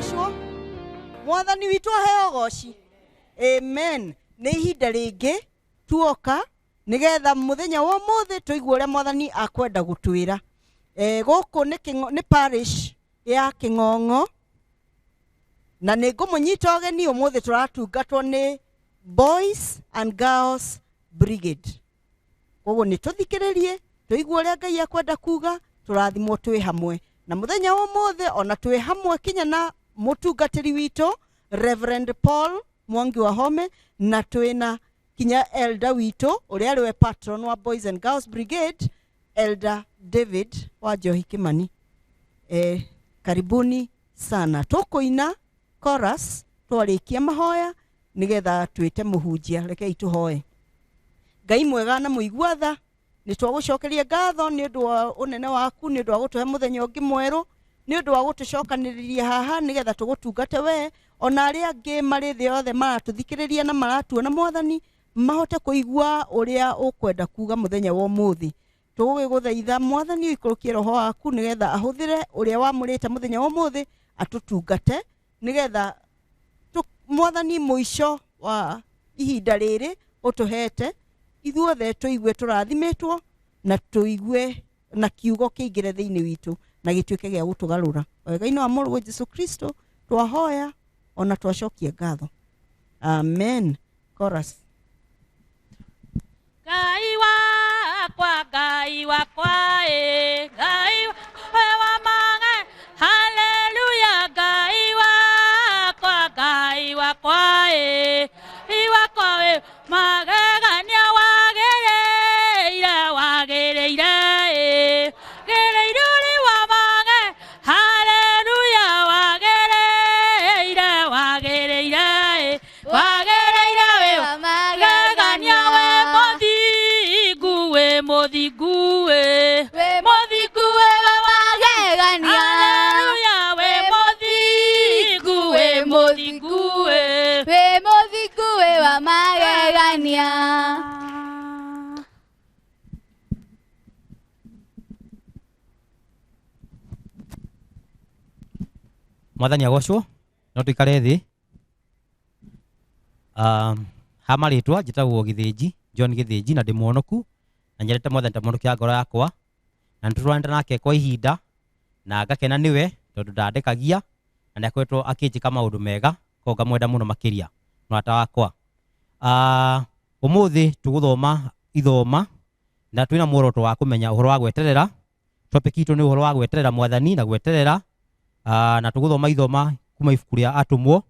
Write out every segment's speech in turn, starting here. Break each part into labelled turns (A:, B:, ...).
A: Agocwo mwathani witũ aheo goci. Amen. Nĩ ihinda rĩngĩ tuoka nĩgetha mũthenya wa ũmũthĩ tũigue ũrĩa mwathani akwenda gũtwĩra. Gũkũ nĩ parish ya Kĩng'ong'o na nĩ ngũmũnyita ũgeni. Ũmũthĩ tũratungatwo nĩ Boys and Girls Brigade. Koguo nĩ tũthikĩrĩrie tũigue ũrĩa Ngai akwenda kuga, tũrathimwo twĩ hamwe na mũthenya wa ũmũthĩ, ona twĩ hamwe kinya na mũtungatĩri witũ Reverend Paul Mwangi wa Home, na twĩna kinya elder witũ ũrĩa arĩ we patron wa Boys and Girls Brigade, Elder David wa Njohi Kimani. Karibuni sana. Tũkũina chorus twarĩkia mahoya nĩgetha twĩte mũhunjia. Rekei tũhoe. Ngai mwega na mũigua tha, nĩ twagũcokeria ngatho nĩ ũndũ wa ũnene waku, nĩ ũndũ wa gũtũhe mũthenya ũngĩ mwerũ, nĩ ũndũ wa gũtũcokanĩrĩria haha nĩgetha tũgũtungate we, ona arĩa angĩ marĩ thĩ yothe maratũthikĩrĩria na maratuona, mwathani, mahote kũigua ũrĩa ũkwenda kuga mũthenya wa ũmũthĩ. Tũgũgĩgũthaitha mwathani ũikũrũkie roho waku nĩgetha ahũthĩre ũrĩa wamũrĩte mũthenya wa ũmũthĩ atũtungate, nĩgetha mwathani mũico wa ihinda rĩrĩ ũtũhete ithuothe tũigue tũrathimĩtwo na tũigue na kiugo kĩingĩre thĩinĩ witũ na gĩtuĩke gĩa gũtũgarũra. Wega-inĩ wa mũrũwe Jesu Kristo twahoya ona twacokia ngatho. Amen. Chorus.
B: Ngai wakwa, Ngai wakwa, ĩ Ngai wa mange, haleluya. Ngai wakwa, Ngai wakwa, ĩ Ngai wakwa wĩ magegania, wagĩrĩire, wagĩrĩire, ĩ wagĩrĩire ũrĩ wa mange, haleluya, wagĩrĩire, wagĩrĩire, ĩ wagĩrĩire wĩ magegania, wĩ mũthingu, wĩ mũthingu, wĩ mũthingu, wĩ
C: magegania.
B: Haleluya, wĩ mũthingu, wĩ mũthingu, wĩ
C: wĩ mũthingu, wĩ wa magegania.
D: Mwathani agocwo. No tũikare thĩ. Ha marĩtwa njĩtagwo Gĩthĩnji John Gĩthĩnji na ndĩ mũhonoku na nyendete mwathani ta mũhonokia wa ngoro yakwa, na nĩtũtwaranĩte nake kwa ihinda na ngakena nĩwe tondũ ndandekagia na nĩakoretwo akĩnjĩka maũndũ mega, koguo ngamwenda mũno makĩria mũrata wakwa. Ũmũthĩ tũgũthoma ithoma na twĩna muoroto wa kũmenya ũhoro wa gweterera. Topic itũ nĩ ũhoro wa gweterera mwathani na gweterera, na tũgũthoma ithoma kuma ibuku rĩa Atũmwo,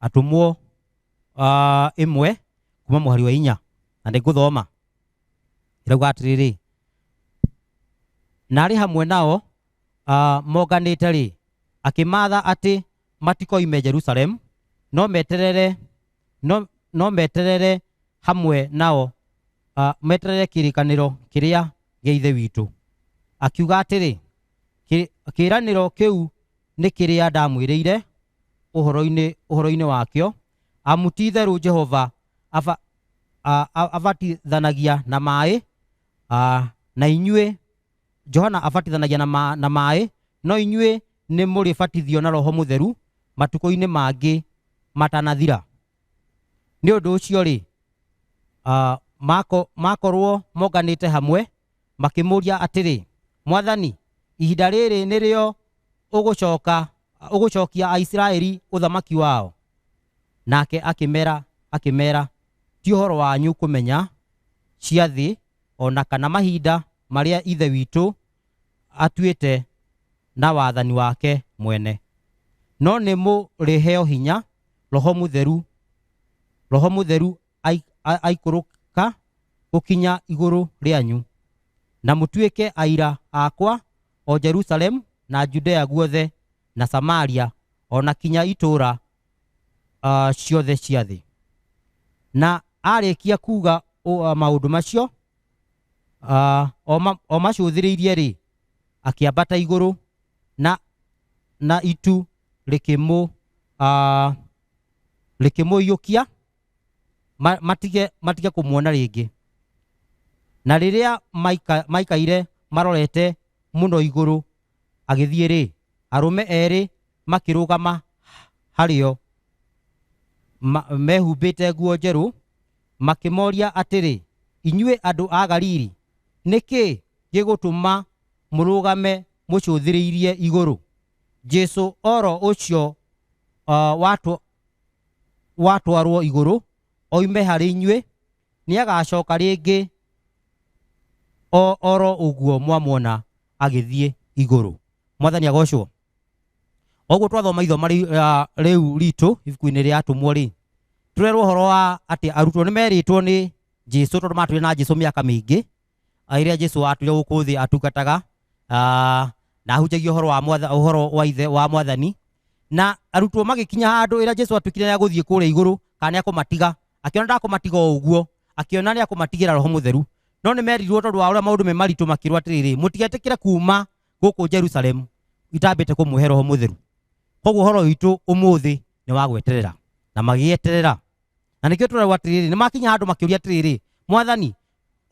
D: Atũmwo 1 kuma mũhari wa 4, na nĩngũthoma. Ĩrauga atĩrĩrĩ, na arĩ hamwe nao monganĩte rĩ, akĩmatha atĩ matikoime Jerusalem, no meterere, no meterere hamwe nao, meterere kĩrĩkanĩro kĩrĩa gĩa Ithe witũ. Akiuga atĩrĩ, kĩĩranĩro kĩu nĩ kĩrĩa ndamwĩrĩire ũhoro-inĩ wakĩo, amu ti-itherũ Jehova abatithanagia na maĩ, na inyuĩ Johana abatithanagia na maĩ, no inyuĩ nĩ mũrĩbatithio na Roho Mũtheru matukũ-inĩ mangĩ matanathira. Nĩ ũndũ ũcio rĩ, makorwo monganĩte hamwe makĩmũũria atĩrĩ, Mwathani, ihinda rĩrĩ nĩrĩo ũgũcokia Aisiraeli ũthamaki wao? Nake akĩmera, ti ũhoro wanyu kũmenya ciathĩ ona kana mahinda marĩa Ithe witũ atuĩte na wathani wake mwene, no nĩ mũrĩheo hinya Roho Mũtheru, Roho Mũtheru aikũrũka gũkinya igũrũ rĩanyu, na mũtuĩke aira akwa o Jerusalem na Judea guothe na Samaria ona kinya itũũra ciothe cia thĩ. Na arĩkia kuga maũndũ macio, o macũthĩrĩirie rĩ, akĩambata igũrũ na itu rĩkĩmũiyũkia matige kũmuona rĩngĩ. Na rĩrĩa maikaire marorete mũno igũrũ agĩthiĩ rĩ, arũme erĩ makĩrũgama harĩo mehumbĩte nguo njerũ, makĩmoria atĩrĩ, inyuĩ andũ a Galili, nĩkĩ gĩgũtũma mũrũgame mũcũthĩrĩirie igũrũ? Jesũ oro ũcio watwarwo igũrũ oime harĩ inyuĩ, nĩagacoka rĩngĩ oro ũguo mwamwona agĩthiĩ igũrũ. Mwathani agocwo. Oguo twathoma ithoma rĩu ritũ ibuku-inĩ rĩa Atũmwo rĩ, tũrerwo ũhoro wa atĩ arutwo nĩ merĩtwo nĩ Jesũ, tondũ matũire na Jesũ mĩaka mĩingĩ ĩrĩa Jesũ atũire gũkũ thĩ atungataga, na ahunjagia ũhoro wa ũhoro wa ithe wa Mwathani. Na arutwo magĩkinya handũ ĩrĩa Jesũ atuĩkire nĩ agũthiĩ kũrĩa igũrũ kana nĩ akũmatiga, akĩona ndakũmatiga o ũguo, akĩona nĩ akũmatigĩra Roho Mũtheru. No nĩ merirwo tondũ wa ũrĩa maũndũ me maritũ, makĩrwo atĩrĩrĩ, mũtigetĩkĩre kuma gũkũ Jerusalemu itambĩte kũmũhe Roho Mũtheru. Koguo ũhoro witũ ũmũthĩ nĩ wa gweterera, na magĩeterera. Na nĩkĩo tũrerwo atĩrĩrĩ, nĩ makinya handũ makĩũria atĩrĩrĩ, Mwathani,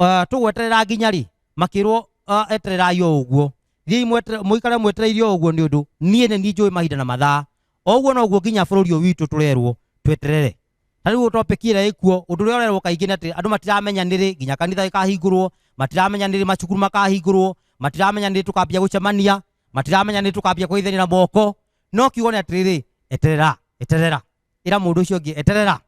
D: tũgweterera nginya rĩ? Makĩrwo, etererai o ũguo, thiĩi mũikare mwetereire o ũguo, nĩ ũndũ niĩ nĩ niĩ njũĩ mahinda na mathaa. O ũguo noguo nginya bũrũri ũyũ witũ tũrerwo tweterere. Ta rĩu topic ĩrĩa ĩkuo, ũndũ ũrĩa ũrerwo kaingĩ nĩ atĩ andũ matiramenya nĩrĩ nginya kanitha ĩkahingũrwo, matiramenya nĩrĩ macukuru makahingũrwo, matiramenya nĩrĩ tũkambia gũcemania, matiramenya nĩrĩ tũkambia kũgeithania na moko. No kiugo nĩ atĩrĩrĩ, eterera, eterera, ĩra mũndũ ũcio ũngĩ eterera.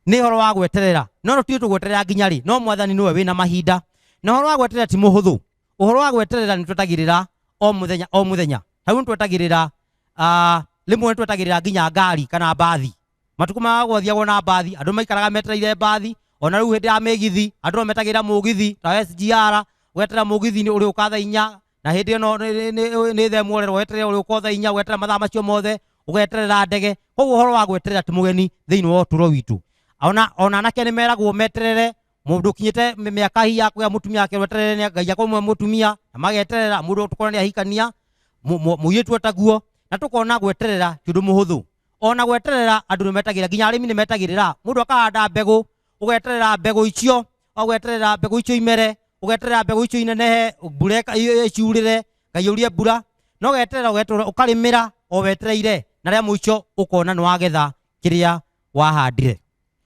D: Nĩ ũhoro wa gweterera, no tũtiũĩ tũgweterera nginya rĩ, no Mwathani nĩwe wĩna mahinda. Na ũhoro wa gweterera ti mũhũthũ. Ũhoro wa gweterera nĩ twetagĩrĩra o mũthenya o mũthenya. Hau nĩ twetagĩrĩra, rĩmwe nĩ twetagĩrĩra nginya ngari kana mbathi. Matukũ maya gwathiagwo na mbathi, andũ maikaraga metereire mbathi. Ona rĩu hĩndĩ ya mĩgithi, andũ no metagĩrĩra mũgithi ta SGR, ũgeterera mũgithi nĩ ũrĩũka thaa inya, na hĩndĩ ĩno nĩ thaa ĩmwe ũrerwo weterere ũrĩũka thaa inya, ũgeterera mathaa macio mothe, ũgeterera ndege. Koguo ũhoro wa gweterera ti mũgeni thĩinĩ wa ũtũũro witũ. Ona anake nĩ meragwo meterere, mũndũ ũkinyĩte mĩaka hihi ya kũgĩa mũtumia akerwo eterere nĩ Ngai akũmwe mũtumia, na mageterera mũndũ tũkona nĩ ahikania, mũirĩtu ataguo, na tũkona gweterera ti ũndũ mũhũthũ. Ona gweterera andũ nĩ metagĩrĩra, nginya arĩmi nĩ metagĩrĩra. Mũndũ akahanda mbegũ, ũgeterera mbegũ icio, ũgeterera mbegũ icio imere, ũgeterera mbegũ icio inenehe, mbura ĩciurĩre, Ngai aurie mbura, no ũgeterera, ũgeterera, ũkarĩmĩra o wetereire, na rĩa mũico ũkona nĩ wagetha kĩrĩa wahandire.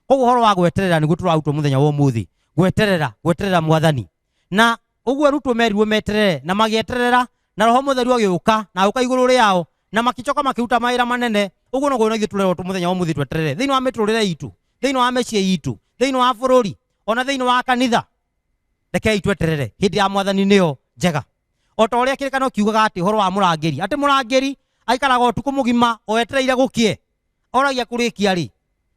D: Koguo ũhoro wa gweterera nĩguo tũrarutwo mũthenya wa ũmũthĩ, gweterera, gweterera Mwathani. Na ũguo arutwo merirwo meterere, na magĩeterera, na Roho Mũtheru agĩũka, na agĩũka igũrũ rĩao, na makĩcoka makĩruta mawĩra manene. Ũguo noguo na ithuĩ tũrerwo mũthenya wa ũmũthĩ tweterere thĩinĩ wa mĩtũrĩre itũ, thĩinĩ wa mĩciĩ itũ, thĩinĩ wa bũrũri, ona thĩinĩ wa kanitha. Rekei tweterere, hĩndĩ ya Mwathani nĩyo njega. O ta ũrĩa kĩrĩkanĩro kiugaga atĩ ũhoro wa mũrangĩri, atĩ mũrangĩri aikaraga ũtukũ mũgima o etereire gũkĩe, oragia kũrĩkia rĩ,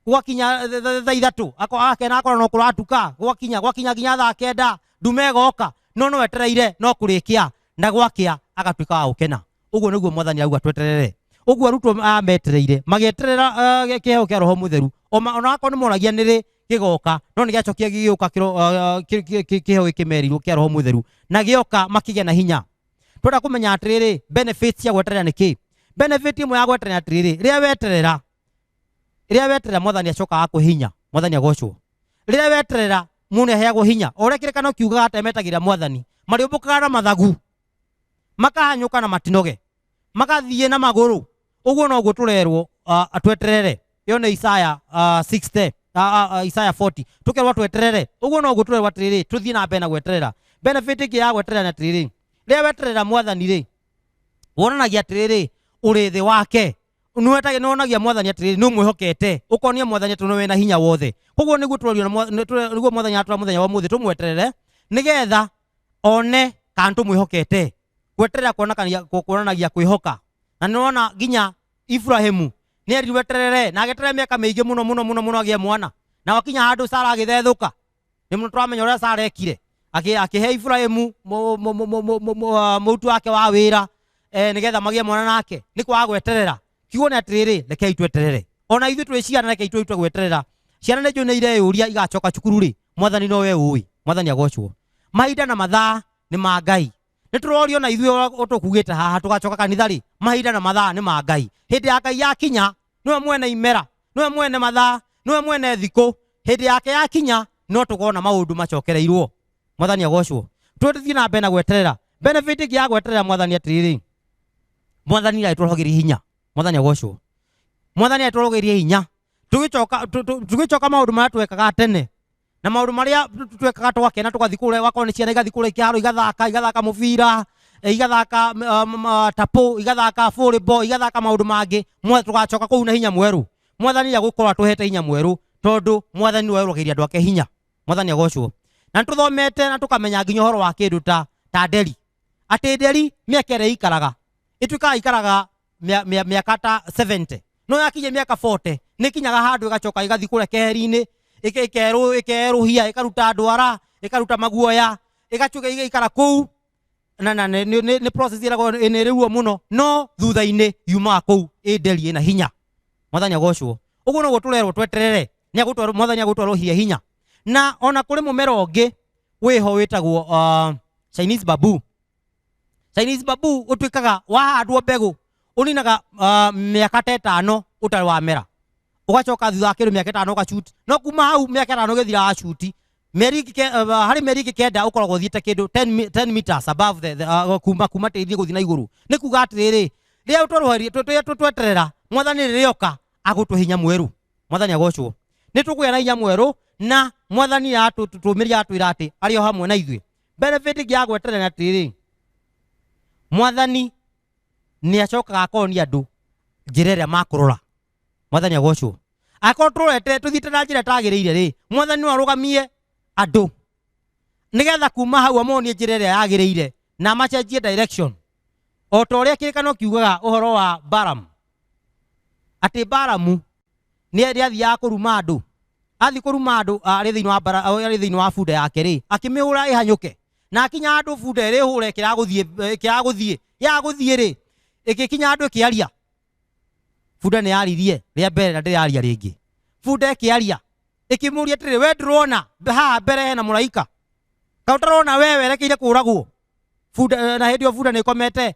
D: gwakinya thaa ithatũ, akena akorwo no kũratuka, gwakinya nginya thaa kenda, ndume ĩgoka, no no etereire no kũrĩkia, na gwakĩa agatuĩka wa gũkena. Ũguo nĩguo Mwathani auga tweterere. Ũguo arutwo aya metereire, magĩeterera kĩheo kĩa Roho Mũtheru. Ona akorwo nĩ moragia nĩrĩ gĩgoka, no nĩ gĩacokire gĩgĩũka kĩheo gĩkĩ merirwo kĩa Roho Mũtheru, na gĩoka makĩgĩa na hinya. Twenda kũmenya atĩrĩrĩ, benefits cia gweterera nĩ kĩ? Benefit ĩmwe ya gweterera atĩrĩrĩ, rĩrĩa weterera Mwathani acokaga akũhe hinya, Mwathani agocwo. Rĩrĩa weterera mũndũ nĩaheagwo hinya. O ũrĩa kĩrĩkanĩro kiugaga atĩ metagĩrĩra Mwathani, marĩũmbũkaga na mathagu, makahanyũka na matinoge, magathiĩ na magũrũ. Ũguo noguo tũrerwo, tweterere. Ĩyo nĩ Isaya, 60, Isaya 40. Tũkerwo tweterere. Ũguo noguo tũrerwo atĩrĩrĩ, tũthiĩ na mbere na gweterera. Benefit ĩngĩ ya gweterera nĩ atĩrĩrĩ, rĩrĩa weterera Mwathani rĩ, wonanagia atĩrĩrĩ, ũrĩ thĩ wake. Nĩwonagia Mwathani atĩrĩrĩ, nĩ ũmwĩhokete, ũkonia Mwathani atĩ nĩwe wĩna hinya wothe. Koguo nĩguo tũrorio na nĩguo Mwathani atũra mũthenya wa ũmũthĩ tũmweterere, nĩgetha one kana tũmwĩhokete. Gweterera kuonanagia kwĩhoka. Na nĩwona nginya Ibrahimu nĩ erirwo eterere, na agĩeterera mĩaka mĩingĩ mũno mũno mũno mũno agĩe mwana. Na gwakinya handũ Sara agĩthethũka. Nĩ mũno tũramenya ũrĩa Sara ekire. Akĩhe Ibrahimu mũruti wake wa wĩra, nĩgetha magĩe mwana nake. Nĩ kwaga gweterera. Kiugo nĩ atĩrĩrĩ, rekei tweterere. Ona ithuĩ twĩ ciana, rekei twĩrute gweterera. Ciana nĩ njũĩ nĩ ireyũria igacoka cukuru rĩ, Mwathani nowe ũĩ. Mwathani agocwo. Mahinda na mathaa nĩ ma Ngai. Nĩ tũrorio na ithuĩ ũtũkugĩte haha tũgacoka kanitha rĩ, mahinda na mathaa nĩ ma Ngai. Hĩndĩ ya Ngai yakinya, nĩwe mwene imera, nĩwe mwene mathaa, nĩwe mwene thikũ. Hĩndĩ yake yakinya, no tũkona maũndũ macokereirwo. Mwathani agocwo. Tũthiĩ na mbere na gweterera. Benefit ĩngĩ ya gweterera Mwathani atĩrĩrĩ, Mwathani nĩarĩtũrehagĩria hinya. Mwathani agocwo. Mwathani nĩarĩtũrehagĩria hinya. Tũgĩcoka maũndũ marĩa twekaga tene na maũndũ marĩa twekaga twakena tũgathiĩ kũrĩa, wakorwo nĩ ciana igathiĩ kũrĩa ikĩharo, igathaka mũbira, igathaka tapo, igathaka volleyball, igathaka maũndũ mangĩ. Tũgacoka kũu na hinya mwerũ. Mwathani nĩegũkorwo atũhete hinya mwerũ tondũ mwathani nĩwe ũrũgĩria andũ ake hinya. Mwathani agocwo. Na nĩtũthomete na tũkamenya nginya ũhoro wa kĩndũ ta nderi, atĩ nderi mĩaka ĩrĩa ĩikaraga ĩtuĩkaga ikaraga mĩaka ta 70, no yakinya mĩaka 40 nĩkinyaga handũ ĩgacoka ĩgathiĩ kũrĩa keheri-inĩ, ĩkerũhia, ĩkaruta ndwara, ĩkaruta maguoya, ĩgacoka ĩgaikara kũu na nĩ process ĩragwo nĩ ruo mũno, no thutha-inĩ yumaga kũu ĩ nderi ĩna hinya. Mwathani agocwo. Ũguo noguo tũrerwo tweterere, mwathani agũtwerũhia hinya. Na ona kũrĩ mũmera ũngĩ wĩho wĩtagwo Chinese bamboo. Chinese bamboo ũtuĩkaga wahandwo mbegũ ũninaga mĩaka ta 5 ũtarĩ wamera, ũgacoka thutha wa kĩndũ mĩaka 5 ũgacuti, no kuma hau mĩaka 5 ĩgĩthira wacuti, harĩ mĩeri ĩngĩ 9 ũkoragwo ũthiĩte kĩndũ 10 meters above the kuma tĩri gũthiĩ na igũrũ. Nĩ kuga atĩrĩrĩ, rĩrĩa tweterera mwathani rĩrĩa oka agũtũhe hinya mwerũ. Mwathani agocwo. Nĩ tũkũgĩa na hinya mwerũ na mwathani atũtũmĩria atwĩra atĩ arĩ o hamwe na ithuĩ. Benefit ĩngĩ ya gweterera atĩrĩrĩ, mwathani nĩ acokaga akonia andũ njĩra ĩrĩa makũrora. Mwathani agocwo. Akorwo tũrorete tũthiĩte na njĩra ĩtagĩrĩire rĩ, mwathani no arũgamie andũ nĩgetha kuma hau amonie njĩra ĩrĩa yagĩrĩire na amacenjie direction. O ta ũrĩa kĩrĩkanĩro kiugaga ũhoro wa Balaam, atĩ Balaam nĩ athiaga kũruma andũ, athiĩ kũruma andũ arĩ thĩinĩ wa bara, arĩ thĩinĩ wa bunda yake rĩ, akĩmĩhũra ĩhanyũke, na akinya handũ bunda ĩrĩ hũre ĩkĩragũthiĩ, yagũthiĩ rĩ, ĩgĩkinya handũ ĩkĩaria. Bunda nĩ yaririe rĩa mbere na ndĩraria rĩngĩ. Bunda ĩkĩaria ĩkĩmũria atĩrĩ, we ndũrona haha mbere hena mũraika, ka ũtarona we werekeire kũragwo? Bunda, na hĩndĩ ĩyo bunda nĩ ĩkomete.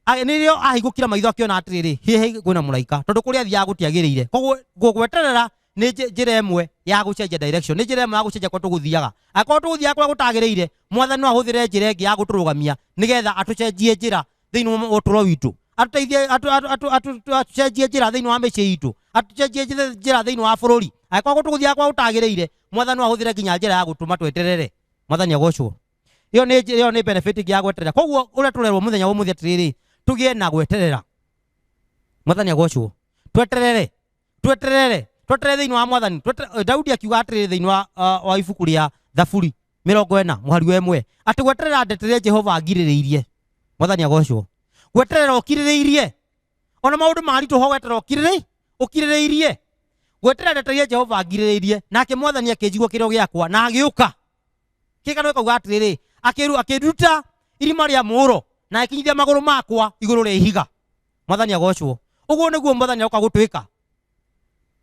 D: Nĩrĩo ahingũkire maitho akĩona atĩrĩrĩ, hihi kwĩna mũraika, tondũ kũrĩa athiaga gũtiagĩrĩire. Koguo gweterera nĩ njĩra ĩmwe ya gũcenjia direction, nĩ njĩra ĩmwe ya gũcenjia kũrĩa tũgũthiaga. Angĩkorwo tũgũthiaga kũrĩa gũtagĩrĩire, mwathani no ahũthĩre njĩra ĩngĩ ya gũtũrũgamia nĩgetha atũcenjie njĩra thĩinĩ wa ũtũũro witũ, atũteithie, atũcenjie njĩra thĩinĩ wa mĩciĩ itũ, atũcenjie njĩra thĩinĩ wa bũrũri. Angĩkorwo tũgũthiaga kũrĩa gũtagĩrĩire, mwathani no ahũthĩre nginya njĩra ya gũtũma tweterere. Mwathani agocwo. Ĩyo nĩ benefit ĩngĩ ya gweterera. Koguo ũrĩa tũrerwo mũthenya wa ũmũthĩ atĩrĩrĩ, tũgĩe na gweterera. Mwathani agocwo. Tweterere, tweterere, tweterere thĩinĩ wa mwathani. Daudi akiuga atĩrĩrĩ thĩinĩ wa ibuku rĩa Thaburi 40 mũhari wa 1, atĩ gweterera ndeterere Jehova angirĩrĩirie. Mwathani agocwo. Gweterera ũkirĩrĩirie, ona maũndũ maritũha gweterera ũkirĩrĩirie. Gweterera ndeterere Jehova angirĩrĩirie, nake mwathani akĩnjigua kĩrĩro gĩakwa na agĩũka. Kĩgano gĩkauga atĩrĩrĩ, akĩnduta irima rĩa mũũro na akĩnyithia magũrũ makwa igũrũ rĩa ihiga. Mwathani agocwo. Ũguo nĩguo mwathani aroka gũtwĩka.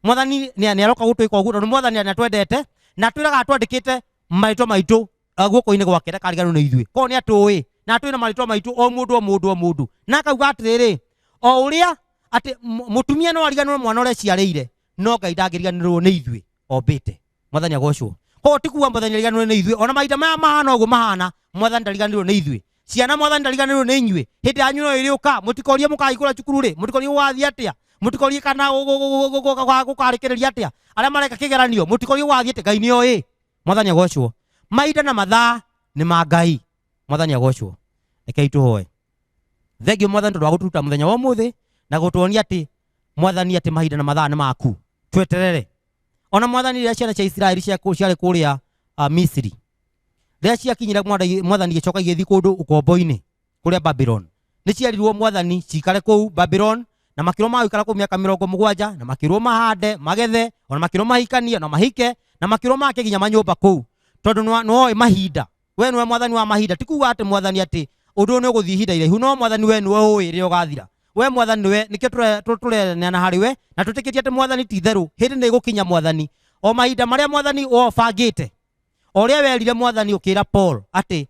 D: Mwathani nĩ aroka gũtwĩka ũguo tondũ mwathani nĩatwendete na atwĩraga atwandĩkĩte marĩtwa maitũ guoko-inĩ gwake ndakariganĩrwo nĩ ithuĩ. Koguo nĩatũĩ na atwĩna marĩtwa maitũ o mũndũ o mũndũ o mũndũ. Na akauga atĩrĩrĩ, o ũrĩa atĩ mũtumia no ariganĩrwo mwana ũrĩa aciarĩire, no Ngai ndangĩriganĩrwo nĩ ithuĩ ombĩte. Mwathani agocwo. Koguo ti kuga mwathani ariganĩrwo nĩ ithuĩ, ona mahinda maya mahana ũguo mahana, mwathani ndariganĩrwo nĩ ithuĩ. Ciana mwathani ndariganĩrwo nĩ inyuĩ. Hĩndĩ yanyu no ĩrĩũka, mũtikorie mũkahingũra cukuru rĩ, mũtikorie gũgathiĩ atĩa, mũtikorie kana gũkarĩkĩrĩria atĩa, arĩa mareka kĩgeranio mũtikorie gũgathiĩ atĩa, Ngai nĩoĩ. Mwathani agocwo. Mahinda na mathaa nĩ ma Ngai. Mwathani agocwo. Rekei tũhoe. Thengiũ mwathani tondũ wa gũtũruta mũthenya wa ũmũthĩ na gũtuonia atĩ mwathani atĩ mahinda na mathaa nĩ maku. Tweterere. Ona mwathani rĩrĩa ciana cia Isiraeli ciarĩ kũrĩa Misiri, rĩrĩa ciakinyire mwathani gĩcoka igĩthiĩ kũndũ ũkombo-inĩ kũrĩa Babylon, nĩ ciarirwo mwathani cikare kũu Babylon, na makĩrwo magũikara kũu mĩaka 70, na makĩrwo mahande magethe, ona makĩrwo mahikanie na mahike, na makĩrwo make nginya manyũmba kũu, tondũ nĩwoĩ mahinda. We nĩwe mwathani wa mahinda. Ti kuga atĩ mwathani atĩ ũndũ ũyũ nĩ ũgũthiĩ ihinda iraihu, no mwathani we nĩwe ũĩ rĩrĩa ũgathira. We mwathani nĩwe, nĩkĩo tũreneana harĩ we, na twĩtĩkĩtie atĩ mwathani ti itherũ hĩndĩ nĩ ĩgũkinya mwathani, o mahinda marĩa mwathani wobangĩte, o ũrĩa werire mwathani ũkĩra Paul atĩ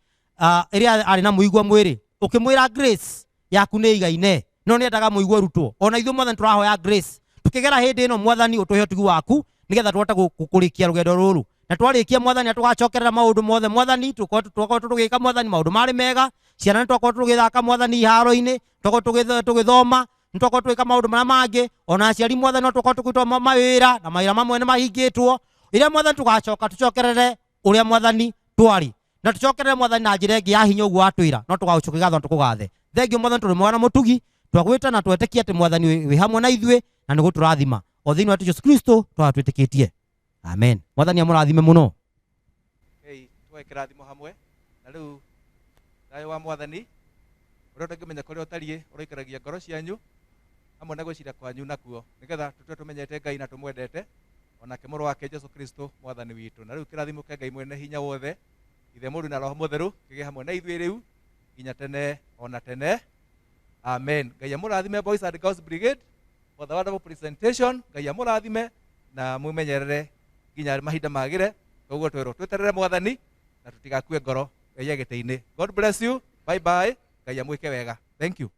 D: ĩrĩa arĩ na mũigua mwĩrĩ, ũkĩmwĩra grace yaku nĩ ĩigaine, no nĩendaga mũigua ũrutwo. Ona ithuĩ mwathani tũrahoya grace, tũkĩgera hĩndĩ ĩno mwathani ũtũhe ũtugi waku nĩgetha tũhote kũrĩkia rũgendo rũrũ. Na twarĩkia mwathani tũgacokerera maũndũ mothe mwathani tũkorwo tũgĩka mwathani maũndũ marĩ mega, ciana nĩ twakorwo tũgĩthaka mwathani iharo-inĩ, twakorwo tũgĩthoma, nĩ twakorwo tũgĩka maũndũ marĩa mangĩ, ona aciari mwathani no twakorwo tũkĩrutwo mawĩra na mawĩra mamwe nĩ mahingĩtwo. Rĩrĩa mwathani tũgacoka tũcokerere ũrĩa mwathani twarĩ na tũcokerere mwathani na njĩra ĩngĩ ya hinya ũguo watwĩra, no tũgagũcokia ngatho na tũkũgathe. Thengiũ mwathani tũrĩ mwega na mũtugi, twagwĩta na twetĩkia atĩ mwathani wĩ hamwe na ithuĩ na nĩ gũtũrathima o thĩinĩ wa Jesũ Kristo twatwĩtĩkĩtie. Amen. Mwathani amũrathime mũno.
E: Hey, tuoe kĩrathimo hamwe na rĩu thayũ wa mwathani ũrĩa ũtangĩmenya kũrĩa ũtariĩ ũroikaragia ngoro cianyu hamwe na gwĩciria kwanyu nakuo, nĩgetha tũtue tũmenyete Ngai na tũmwendete onake mũrũ wake Jesũ Kristo mwathani witũ. Na rĩu kĩrathimo kĩa Ngai mwene hinya wothe, Ithe, Mũriũ na Roho Mũtheru kĩgĩe hamwe na ithuĩ rĩu nginya tene ona tene. Amen. Ngai amũrathime Boys and Girls Brigade for the wonderful presentation. Ngai amũrathime na mwĩmenyerere nginya mahinda magĩre. Koguo twĩrwo tweterere mwathani na tũtigakue ngoro. Ngai agĩtĩ-inĩ. God bless you. Bye bye. Ngai amwĩke wega. Thank you.